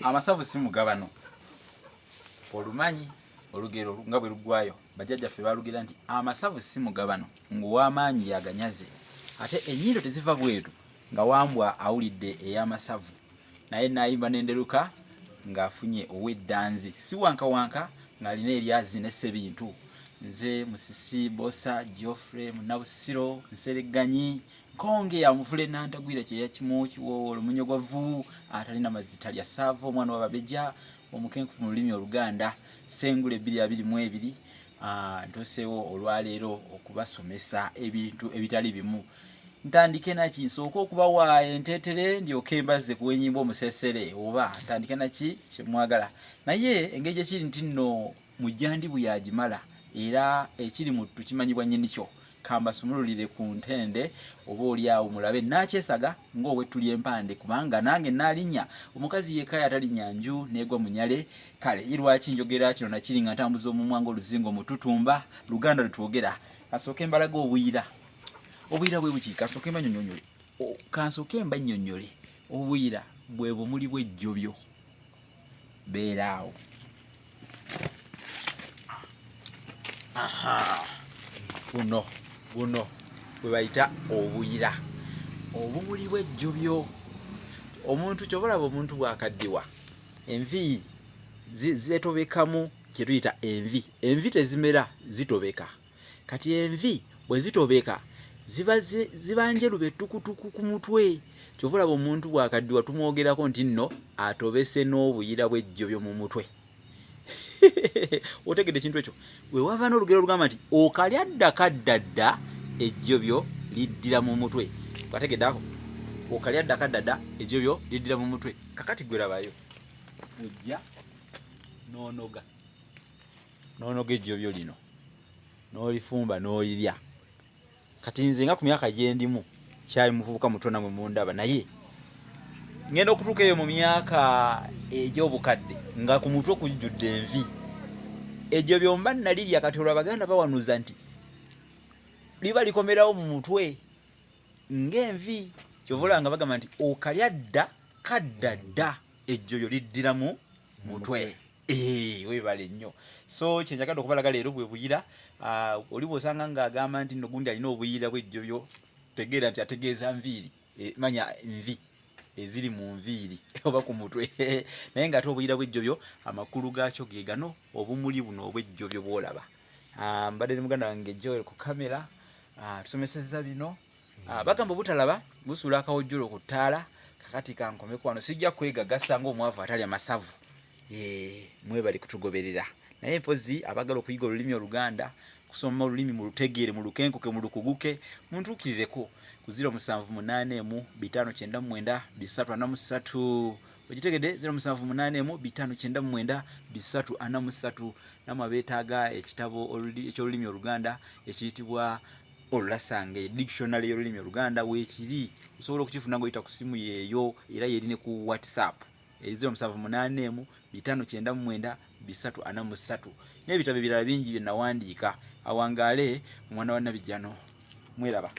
Amasavu si mugabano. Olumanyi olugero nga bwe luggwayo, bajjajjaffe baalugira nti amasavu si mugabano ng'ow'amaanyi y'aganyaze, ate ennyindo teziva bweru nga Wambwa awulidde ey'amasavu. Naye naayimba n'enderuka ng'afunye ow'eddanzi, si wankawanka ng'alina eryazi ne Ssebintu. Nze Musisi Bbosa Geoffrey Munnabusiro Nseregganyi. Nkonge ya muvule nantagwira kyeya kimu kiwoowolo munyogwavu atalina mazzi talya saava omwana wa babeja omukenkufu mu lulimi oluganda sengule 2022 ntuuseewo olwaleero okubasomesa ebintu ebitali bimu ntandike naki nsooke okubawa enteetere ndyoke mbazze kuwenyimba omusesere oba ntandike naki kyemwagala naye engeri gyekiri nti nno mujjandibu yagimala era ekiri muttu kimanyibwa nyinikyo Kambasumululire ku ntende oba oli awo mulabe naakyesaga ng'ow'ettu ly'empande kubanga nange naalinnya omukazi yekka y'atalinnya nju n'egwa munyale. Kale ye lwaki njogera kino na kiri nga ntambuza omumwa ng'oluzinga omututumba? Luganda lwe twogera. Kasooke mbalage obuyira. Obuyira bwe buki? Kasooke mbanyonyonyole. Kansooke mbannyonnyole. Obuyira bwe bumuli bw'ejjobyo. Beera awo. Aha. Buno buno bwe bayita obuyira, obumuli bw'ejjobyo. Omuntu ky'oba olaba omuntu bw'akaddiwa enviiri zetobekamu kye tuyita envi. Envi tezimera, zitobeka. Kati envi bwe zitobeka ziba ziba njeru be ttukutuku ku mutwe. Ky'ova olaba omuntu bw'akaddiwa tumwogerako nti nno atobese n'obuyira bw'ejjobyo mu mutwe. Otegedde ekintu ekyo? We wava n'olugero olugamba nti okalya dda kadda dda ejjobyo liddira mu mutwe. Okategedde ako? Okalya dda kadda dda ejjobyo liddira mu mutwe. Kakati gwe labayo ojja n'onoga. N'onoga ejjobyo lino n'olifumba n'olirya. Kati nze nga ku myaka gye ndimu kyali muvubuka muto namwe mundaba naye ngenda okutuuka eyo mu myaka egy'obukadde nga ku mutwe kujjudde envi. Ejjo byomba nalirya kati olwo Abaganda bawanuuza nti liba likomerawo mu mutwe ng'envi. Kyova olaba nga bagamba nti okalya dda kadda dda ejjoyo liddira mu mutwe. Eh, webale nnyo. So kyenjagadde okubalaga leero bwe buyira. Ah, oli bw'osanga ng'agamba nti nno gundi alina obuyira bw'ejjobyo, tegeera nti ategeeza nviiri. Eh, manya nvi eziri mu nviiri oba ku mutwe. Naye ng'ate obuyira bw'ejjobyo amakulu gaakyo ge gano, obumuli buno obw'ejjobyo bw'olaba. Ah, mbadde ne muganda wange Joel ku kamera, ah, tusomesezza bino. Bagamba obutalaba busuula akawojjolo ku ttaala. Kakati kankomeko wano, sijja kwegagasa ng'omwavu atalya masavu. Eeh, mwebale kutugoberera. Naye mpozzi abagala okuyiga olulimi Oluganda, kusoma olulimi mulutegeere, mulukenkuke, mulukuguke, muntuukirireko ku 0781 599 343. Okitegedde? 0781 599 343. Namwe abeetaaga ekitabo eky'olulimi Oluganda ekiyitibwa Olulasanga, dictionary y'olulimi Oluganda weekiri, osobola okukifuna ng'oyita ku ssimu yeeyo era yeeri ne ku WhatsApp. 0781 599 343 n'ebitabo ebirala bingi bye nawandiika. Awangaale omwana wa Nabijjano. Mweraba.